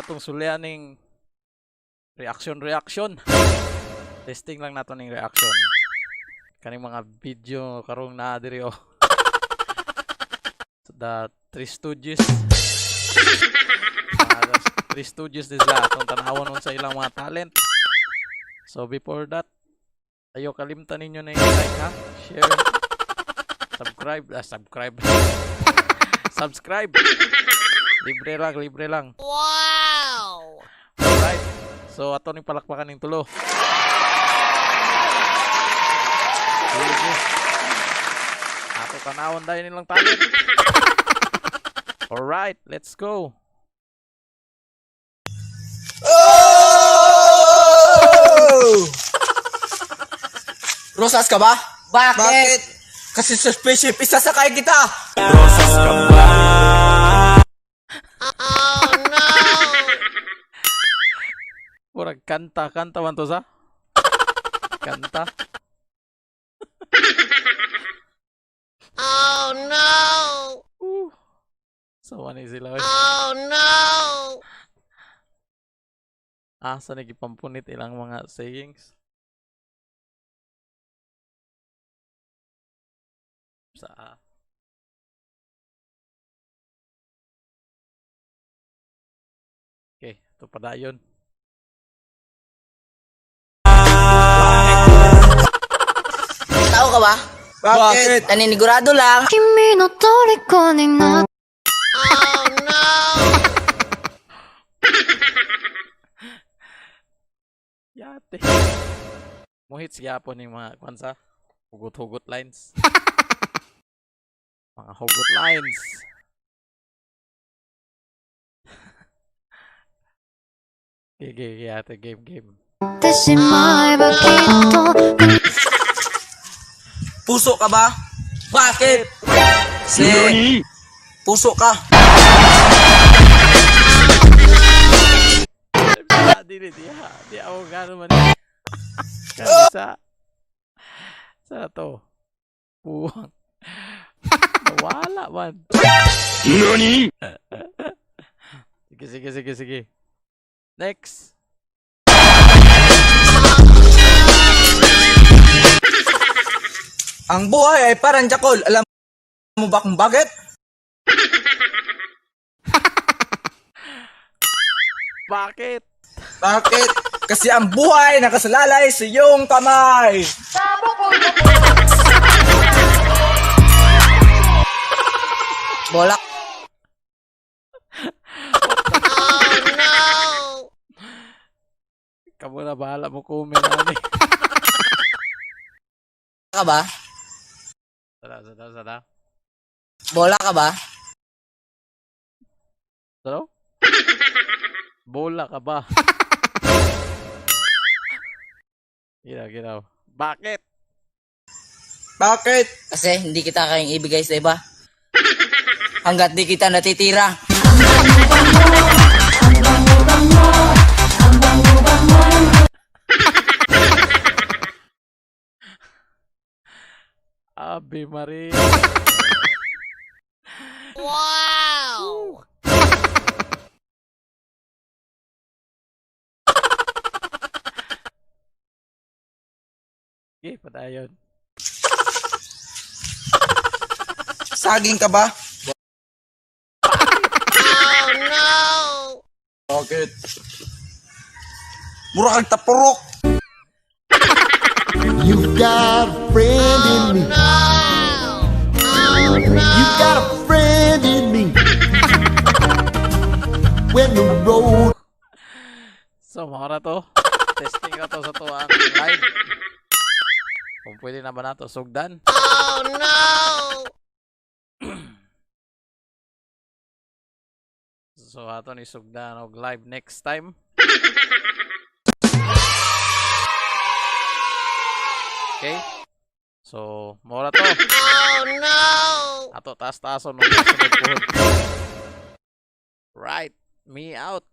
Atong sulian ning reaction reaction. Testing lang nato ning reaction. Kaning mga video karong naa diri oh. The Three Stooges. The Three Stooges din sila atong tanawon sa ilang mga talent. So before that, ayo kalimtan ninyo na i-like ha, share, subscribe, subscribe. Subscribe. Libre lang, libre lang. Wow! Alright. So ato ning palakpakan ning tulo. Sige. Ato tanawon dayon nilang talent. Alright, let's go. Oh! Rosas ka ba? Bakit? Bakit? Kasi sa spaceship, isasakay kita! Oh no! Murag kanta, kanta man to sa? Kanta. Oh no! So ano sila oy? Oh no! Asa ni gipampunit ilang mga sayings? Sa Okay, ito padayon. Tao ka ba? Bakit? Naninigurado lang. 君の虜になっ Oh no! Yate. Muhits gyapon ni mga kwan sa hugot-hugot lines. Mga hugot lines. Okay, okay, ate, game, game. てしまえばきっと Puso ka ba? Bakit? Kasi puso ka. Ah, dili, di ha. Di ako gano'n man. Kani sa to. Puwang. Nawala man. Nani? Sige, sige, sige, sige. Next. Ang buhay ay parang jakol. Alam mo ba kung bakit? Bakit? Bakit? Kasi ang buhay nakasalalay sa iyong kamay. Bola Oh no! Kamu na bahala mo comment ani. ka ba? Sada, sada, sada. Bola ka ba? Sada? Bola ka ba? Ginaw, ginaw. Bakit? Bakit? Kasi hindi kita kayang ibigay sa iba. Hanggat di kita natitira. Ave Maria. Wow! Okay, padayon. Saging ka ba? Oh no! Bakit? Mura kang tapurok. You've got a friend in me. No! Oh no! You've got a friend in me. When the road So, mao na to. Testing na to sa to ang live. Kung pwede na ba nato sugdan? Oh no! So, ato ni sugdan og live next time. Okay? So, mao na to. Oh no! Ato taas-taason og sunod puhon. Right, me out.